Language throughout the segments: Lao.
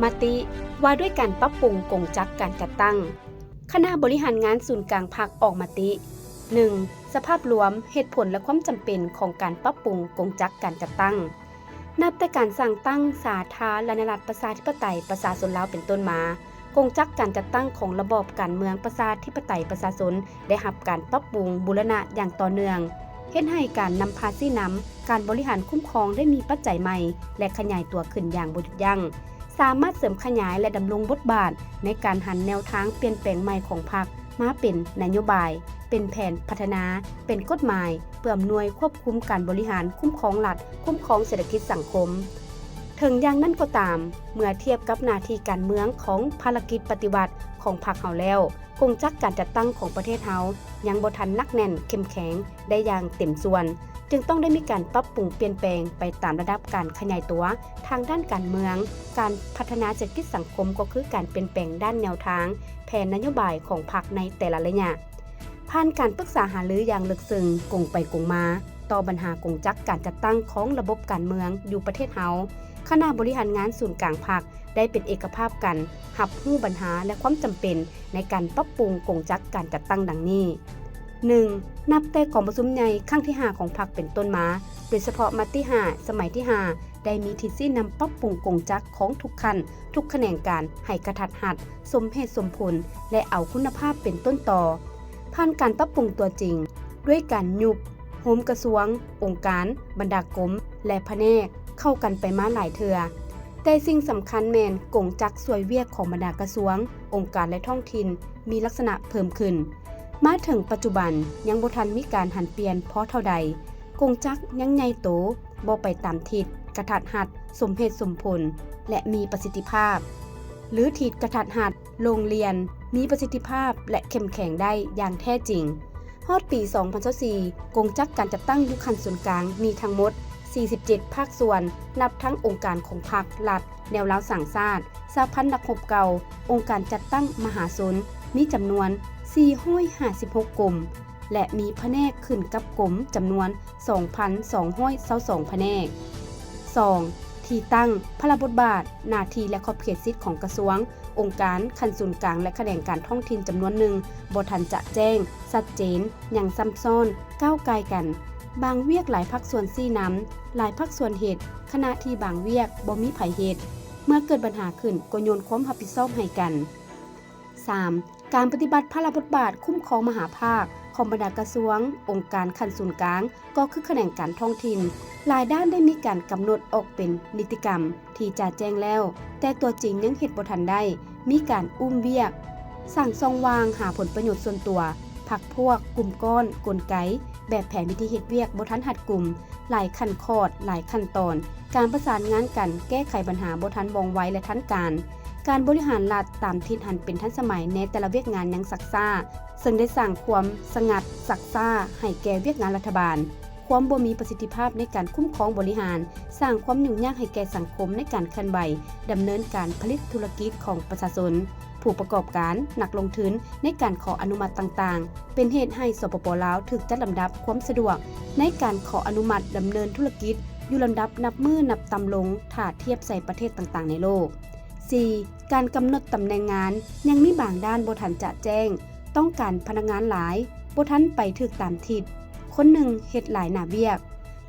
ມະຕິວ່າດ້ວຍການປັບປຸງກົງຈັກການຈັດຕັ້ງ. ຄະນະບໍລິຫານງານສູນກາງພັກອອກມະຕິ ໜຶ່ງ. ສະພາບລວມ, ເຫດຜົນ ແລະ ຄວາມຈຳເປັນຂອງການປັບປຸງກົງຈັກການຈັດຕັ້ງ. ນັບແຕ່ການສ້າງຕັ້ງສາທາລະນະລັດ ປະຊາທິປະໄຕ ປະຊາຊົນລາວເປັນຕົ້ນມາ, ກົງຈັກການຈັດຕັ້ງຂອງລະບອບການເມືອງປະຊາທິປະໄຕປະຊາຊົນ ໄດ້ຮັບການປັບປຸງບູລະນະຢ່າງຕໍ່ເນື່ອງ, ເຮັດໃຫ້ການນຳພາຊີ້ນຳການບໍລິຫານຄຸ້ມຄອງໄດ້ມີປັດໄຈໃໝ່ ແລະ ຂະຫຍາຍຕົວຂຶ້ນຢ່າງບໍ່ຢຸດຢັ້ງ, ສາມາດເສີມຂະຫຍາຍ ແລະ ດຳລົງບົດບາດໃນການຫັນແນວທາງປ່ຽນແປງໃໝ່ຂອງພັກມາເປັນນະໂຍບາຍ, ເປັນແຜນພັດທະນາ, ເປັນກົດໝາຍ ເພື່ອອຳນວຍຄວບຄຸມການບໍລິຫານຄຸ້ມຄອງລັດ, ຄຸ້ມຄອງເສດຖະກິດສັງຄົມ. ເຖິງຢ່າງນັ້ນກໍຕາມ, ເມື່ອທຽບກັບໜ້າທີ່ການເມືອງຂອງພາລະກິດປະຕິວັດຂອງພັກເຮົາແລ້ວ, ກົງຈັກການຈັດຕັ້ງຂອງປະເທດເຮົາຍັງບໍ່ທັນໜັກແໜ້ນເຂັ້ມແຂງໄດ້ຢ່າງເຕັມສ່ວນ, ຈຶ່ງຕ້ອງໄດ້ມີການປັບປຸງປ່ຽນແປງໄປຕາມລະດັບການຂະຫຍາຍຕົວທາງດ້ານການເມືອງ, ການພັດທະນາເສດຖະກິດສັງຄົມ ກໍຄືການປ່ຽນແປງດ້ານແນວທາງ, ແຜນນະໂຍບາຍຂອງພັກໃນແຕ່ລະໄລຍະ. ຜ່ານການປຶກສາຫາລືຢ່າງເລິກເຊິ່ງ, ກົງໄປກົງມາ ຕໍ່ບັນຫາກົງຈັກການຈັດຕັ້ງຂອງລະບົບການເມືອງຢູ່ປະເທດເຮົາ, ຄະນະບໍລິຫານງານສູນກາງພັກ ໄດ້ເປັນເອກະພາບກັນຮັບຮູ້ບັນຫາ ແລະ ຄວາມຈຳເປັນໃນການປັບປຸງກົງຈັກການຈັດຕັ້ງດັ່ງນີ້. ໜຶ່ງ. ນັບແຕ່ກອງປະຊຸມໃຫຍ່ຄັ້ງທີຫ້າຂອງພັກເປັນຕົ້ນມາ, ໂດຍສະເພາະມະຕິຫ້າ ສະໄໝທີຫ້າ ໄດ້ມີທິດຊີ້ນຳປັບປຸງກົງຈັກຂອງທຸກຂັ້ນ, ທຸກຂະແໜງການໃຫ້ກະທັດຮັດ, ສົມເຫດສົມຜົນ ແລະ ເອົາຄຸນນະພາບເປັນຕົ້ນຕໍ. ຜ່ານການປັບປຸງຕົວຈິງ ດ້ວຍການຍຸບໂຮມກະຊວງ, ອົງການ, ບັນດາກົມ ແລະ ພະແນກ ເຂົ້າກັນໄປມາຫຼາຍເທື່ອ, ແຕ່ສິ່ງສຳຄັນແມ່ນກົງຈັກຊ່ວຍວຽກຂອງບັນດາກະຊວງ, ອົງການ ແລະ ທ້ອງຖິ່ນມີລັກສະນະເພີ່ມຂຶ້ນ. ມາເຖິງປັດຈຸບັນຍັງບໍ່ທັນມີການຫັນປ່ຽນພໍເທົ່າໃດ, ກົງຈັກຍັງໃຫຍ່ໂຕ, ບໍ່ໄປຕາມທິດ, ກະທັດຮັດ, ສົມເຫດສົມຜົນ ແລະ ມີປະສິດທິພາບ, ຫຼື ທິດກະທັດຮັດ, ໂລ່ງລ່ຽນ, ມີປະສິດທິພາບ ແລະ ເຂັ້ມແຂງໄດ້ຢ່າງແທ້ຈິງ. ຮອດປີສອງພັນຊາວສີ່ ກົງຈັກການຈັດຕັ້ງຢູ່ຂັ້ນສູນກາງມີທັງໝົດສີ່ສິບເຈັດພາກສ່ວນ, ນັບທັງອົງການຂອງພັກ, ລັດ, ແນວລາວສ້າງຊາດ, ສະຫະພັນນັກຮົບເກົ່າ, ອົງການຈັດຕັ້ງມະຫາຊົນ ມີຈຳນວນສີ່ຮ້ອຍຫ້າສິບຫົກກົມ ແລະ ມີພະແນກຂຶ້ນກັບກົມຈຳນວນສອງພັນສອງຮ້ອຍຊາວສອງພະແນກ. ສອງ. ທີ່ຕັ້ງ, ພາລະບົດບາດ, ໜ້າທີ່ ແລະ ຂອບເຂດສິດຂອງກະຊວງ, ອົງການຂັ້ນສູນກາງ ແລະ ຂະແໜງການທ້ອງຖິ່ນຈຳນວນໜຶ່ງ ບໍ່ທັນຈະແຈ້ງ, ຊັດເຈນ, ຍັງຊ້ຳຊ້ອນ, ກ້າວກ່າຍກັນ. ບາງວຽກຫຼາຍພາກສ່ວນຊີ້ນຳ, ຫຼາຍພາກສ່ວນເຮັດ, ຂະນະທີ່ບາງວຽກບໍ່ມີໃຜເຮັດ. ເມື່ອເກີດບັນຫາຂຶ້ນກໍໂຍນຄວາມຮັບຜິດຊອບໃຫ້ກັນ. ສາມ. ການປະຕິບັດພາລະບົດບາດຄຸ້ມຄອງມະຫາພາກຂອງບັນດາກະຊວງ, ອົງການຂັ້ນສູນກາງ ກໍຄືຂະແໜງການທ້ອງຖິ່ນ, ຫຼາຍດ້ານໄດ້ມີການກຳນົດອອກເປັນນິຕິກຳທີ່ຈະແຈ້ງແລ້ວ, ແຕ່ຕົວຈິງຍັງເຮັດບໍ່ທັນໄດ້, ມີການອຸ້ມວຽກ, ສ້າງຊ່ອງວ່າງຫາຜົນປະໂຫຍດສ່ວນຕົວ, ພັກພວກ, ກຸ່ມກ້ອນ, ກົນໄກ, ແບບແຜນວິທີເຮັດວຽກບໍ່ທັນຮັດກຸມ, ຫຼາຍຂັ້ນຂອດ, ຫຼາຍຂັ້ນຕອນ, ການປະສານງານກັນແກ້ໄຂບັນຫາບໍ່ທັນວ່ອງໄວ ແລະ ທັນການ. ການບໍລິຫານລັດຕາມທິດຫັນເປັນທັນສະໄໝໃນແຕ່ລະວຽກງານຍັງຊັກຊ້າ, ເຊິ່ງໄດ້ສ້າງຄວາມສະຫງັດຊັກຊ້າໃຫ້ແກ່ວຽກງານລັດຖະບານ, ຄວາມບໍ່ມີປະສິດທິພາບໃນການຄຸ້ມຄອງບໍລິຫານ, ສ້າງຄວາມຫຍຸ້ງຍາກໃຫ້ແກ່ສັງຄົມໃນການເຄື່ອນໄຫວດຳເນີນການຜະລິດທຸລະກິດຂອງປະຊາຊົນ, ຜູ້ປະກອບການ, ນັກລົງທຶນໃນການຂໍອະນຸມັດຕ່າງໆ, ເປັນເຫດໃຫ້ ສປປ ລາວ ຖືກຈັດລຳດັບຄວາມສະດວກໃນການຂໍອະນຸມັດດຳເນີນທຸລະກິດຢູ່ລຳດັບນັບມື້ນັບຕ່ຳລົງ ຖ້າທຽບໃສ່ປະເທດຕ່າງໆໃນໂລກ. ສີ່. ການກຳນົດຕຳແໜ່ງງານ ຍັງມີບາງດ້ານບໍ່ທັນຈະແຈ້ງ, ຕ້ອງການພະນັກງານຫຼາຍ, ບໍ່ທັນໄປຖືກຕາມທິດ, ຄົນໜຶ່ງເຮັດຫຼາຍໜ້າວຽກ.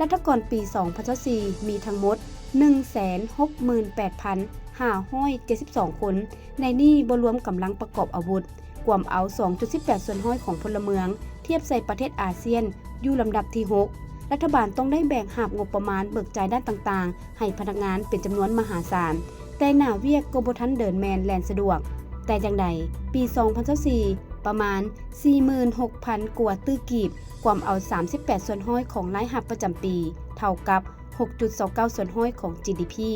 ລັດຖະກອນປີສອງພັນຊາວສີ່ ມີທັງໝົດໜຶ່ງແສນຫົກໝື່ນແປດພັນຫ້າຮ້ອຍເຈັດສິບສອງຄົນ, ໃນນີ້ບໍ່ລວມກຳລັງປະກອບອາວຸດ, ກວມເອົາສອງຈຸດສິບແປດສ່ວນຮ້ອຍຂອງພົນລະເມືອງ, ທຽບໃສ່ປະເທດອາຊຽນຢູ່ລຳດັບທີຫົກ. ລັດຖະບານຕ້ອງໄດ້ແບກຫາບງົບປະມານເບີກຈ່າຍດ້ານຕ່າງໆ ໃຫ້ພະນັກງານເປັນຈຳນວນມະຫາສານ, ແຕ່ໜ້າວຽກກໍບໍ່ທັນເດີນແມ່ນແລ່ນສະດວກແຕ່ຢ່າງໃດ. ປີສອງພັນຊາວສີ່ ປະມານສີ່ໝື່ນຫົກພັນກວ່າຕື້ກີບ, ກວມເອົາສາມສິບແປດສ່ວນຮ້ອຍຂອງລາຍຮັບປະຈຳປີ, ເທົ່າກັບຫົກຈຸດສອງເກົ້າສ່ວນຮ້ອຍຂອງ ຈີດີພີ,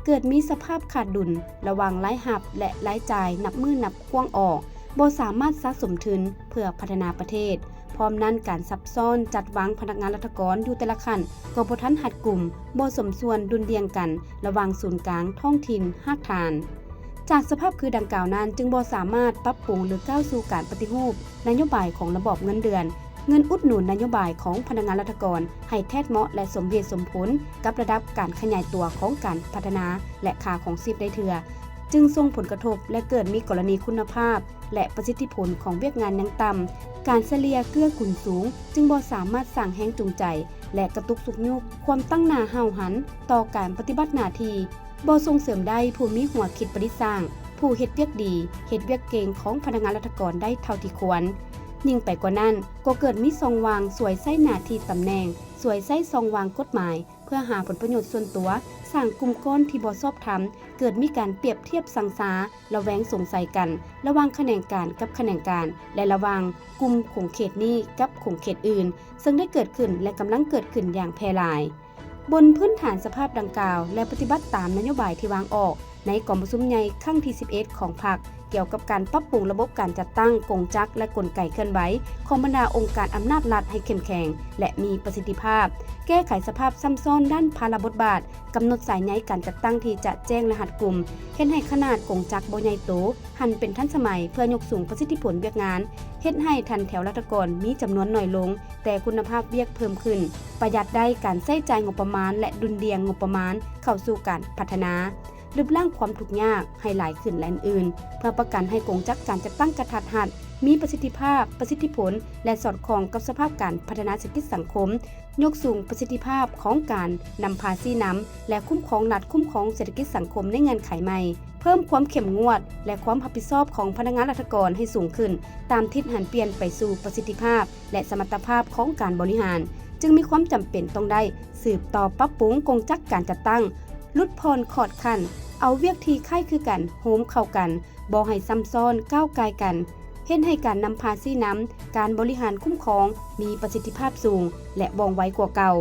ເກີດມີສະພາບຂາດດຸນລະຫວ່າງລາຍຮັບ ແລະ ລາຍຈ່າຍນັບມື້ນັບກວ້າງອອກ, ບໍ່ສາມາດສະສົມທຶນເພື່ອພັດທະນາປະເທດ. ພ້ອມນັ້ນ, ການຊັບຊ້ອນຈັດວາງພະນັກງານລັດຖະກອນຢູ່ແຕ່ລະຂັ້ນກໍບໍ່ທັນຮັດກຸມ, ບໍ່ສົມສ່ວນດຸ່ນດ່ຽງກັນລະຫວ່າງສູນກາງ, ທ້ອງຖິ່ນ, ຮາກຖານ. ຈາກສະພາບຄືດັ່ງກ່າວນັ້ນ, ຈຶ່ງບໍ່ສາມາດປັບປຸງ ຫຼື ກ້າວສູ່ການປະຕິຮູບນະໂຍບາຍຂອງລະບອບເງິນເດືອນ, ເງິນອຸດໜູນນະໂຍບາຍຂອງພະນັກງານລັດຖະກອນໃຫ້ແທດເໝາະ ແລະ ສົມເຫດສົມຜົນກັບລະດັບການຂະຫຍາຍຕົວຂອງການພັດທະນາ ແລະ ຄ່າຄອງຊີບໄດ້ເທື່ອ. ຈຶ່ງສົ່ງຜົນກະທົບ ແລະ ເກີດມີກໍລະນີຄຸນນະພາບ ແລະ ປະສິດທິຜົນຂອງວຽກງານຍັງຕ່ຳ, ການສະເລ່ຍເກື້ອກຸນສູງ ຈຶ່ງບໍ່ສາມາດສ້າງແຮງຈູງໃຈ ແລະ ກະຕຸກຊຸກຍູ້ຄວາມຕັ້ງໜ້າຫ້າວຫັນຕໍ່ການປະຕິບັດໜ້າທີ່, ບໍ່ສົ່ງເສີມໄດ້ຜູ້ມີຫົວຄິດປະດິດສ້າງ, ຜູ້ເຮັດວຽກດີ, ເຮັດວຽກເກັ່ງຂອງພະນັກງານລັດຖະກອນໄດ້ເທົ່າທີ່ຄວນ. ຍິ່ງໄປກວ່ານັ້ນ, ກໍເກີດມີຊ່ອງວ່າງສວຍໃຊ້ໜ້າທີ່ຕຳແໜ່ງ, ສວຍໃຊ້ຊ່ອງວ່າງກົດໝາຍ ເພື່ອຫາຜົນປະໂຫຍດສ່ວນຕົວ, ສ້າງກຸ່ມກ້ອນທີ່ບໍ່ຊອບທຳ, ເກີດມີການປຽບທຽບຊັງຊາ, ລະແວງສົງໄສກັນ ລະຫວ່າງຂະແໜງການກັບຂະແໜງການ ແລະ ລະຫວ່າງກຸ່ມຂົງເຂດນີ້ກັບຂົງເຂດອື່ນ, ເຊິ່ງໄດ້ເກີດຂຶ້ນ ແລະ ກຳລັງເກີດຂຶ້ນຢ່າງແຜ່ຫຼາຍ. ບົນພື້ນຖານສະພາບດັ່ງກ່າວ ແລະ ປະຕິບັດຕາມນະໂຍບາຍທີ່ວາງອອກໃນກອງປະຊຸມໃຫຍ່ຄັ້ງທີສິບເອັດຂອງພັກ ກ່ຽວກັບການປັບປຸງລະບົບການຈັດຕັ້ງກົງຈັກ ແລະ ກົນໄກເຄື່ອນໄຫວຂອງບັນດາອົງການອຳນາດລັດໃຫ້ເຂັ້ມແຂງ ແລະ ມີປະສິດທິພາບ, ແກ້ໄຂສະພາບຊ້ຳຊ້ອນດ້ານພາລະບົດບາດ, ກຳນົດສາຍໃຍການຈັດຕັ້ງທີ່ຈະແຈ້ງ ແລະ ຮັດກຸມ, ເຮັດໃຫ້ຂະໜາດກົງຈັກບໍ່ໃຫຍ່ໂຕ, ຫັນເປັນທັນສະໄໝເພື່ອຍົກສູງປະສິດທິຜົນວຽກງານ, ເຮັດໃຫ້ຖັນແຖວລັດຖະກອນມີຈຳນວນໜ້ອຍລົງ, ແຕ່ຄຸນນະພາບວຽກເພີ່ມຂຶ້ນ, ປະຢັດໄດ້ການໃຊ້ຈ່າຍງົບປະມານ ແລະ ດຸ່ນດ່ຽງງົບປະມານເຂົ້າສູ່ການພັດທະນາ, ລຶບລ້າງຄວາມທຸກຍາກໃຫ້ຫຼາຍຂຶ້ນ ແລະ ອື່ນໆ ເພື່ອປະກັນໃຫ້ກົງຈັກການຈັດຕັ້ງກະທັດຮັດ, ມີປະສິດທິພາບ, ປະສິດທິຜົນ ແລະ ສອດຄ່ອງກັບສະພາບການພັດທະນາເສດຖະກິດສັງຄົມ, ຍົກສູງປະສິດທິພາບຂອງການນຳພາຊີ້ນຳ ແລະ ຄຸ້ມຄອງລັດຄຸ້ມຄອງເສດຖະກິດສັງຄົມໃນເງື່ອນໄຂໃໝ່, ເພີ່ມຄວາມເຂັ້ມງວດ ແລະ ຄວາມຮັບຜິດຊອບຂອງພະນັກງານລັດຖະກອນໃຫ້ສູງຂຶ້ນ, ຕາມທິດຫັນປ່ຽນໄປສູ່ປະສິດທິພາບ ແລະ ສະມັດຕະພາບຂອງການບໍລິຫານ, ຈຶ່ງມີຄວາມຈຳເປັນຕ້ອງໄດ້ສືບຕໍ່ປັບປຸງກົງຈັກການຈັດຕັ້ງ, ຫຼຸດຜ່ອນຂອດຂັ້ນ, ເອົາວຽກທີ່ຄ້າຍຄືກັນໂຮມເຂົ້າກັນ, ບໍ່ໃຫ້ຊ້ຳຊ້ອນ, ກ້າວກ່າຍກັນ, ເຮັດໃຫ້ການນຳພາຊີ້ນຳ, ການບໍລິຫານຄຸ້ມຄອງມີປະສິດທິພາບສູງ ແລະ ວ່ອງໄວກວ່າເກົ່າ,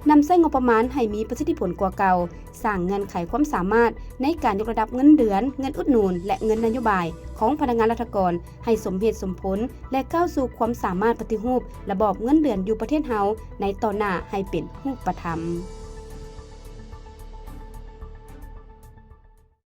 ນຳໃຊ້ງົບປະມານໃຫ້ມີປະສິດທິຜົນກວ່າເກົ່າ, ສ້າງເງື່ອນໄຂຄວາມສາມາດໃນການຍົກລະດັບເງິນເດືອນ, ເງິນອຸດໜູນ ແລະ ເງິນນະໂຍບາຍຂອງພະນັກງານລັດຖະກອນໃຫ້ສົມເຫດສົມຜົນ ແລະ ກ້າວສູ່ຄວາມສາມາດປະຕິຮູບລະບອບເງິນເດືອນຢູ່ປະເທດເຮົາໃນຕໍ່ໜ້າໃຫ້ເປັນຮູບປະທຳ.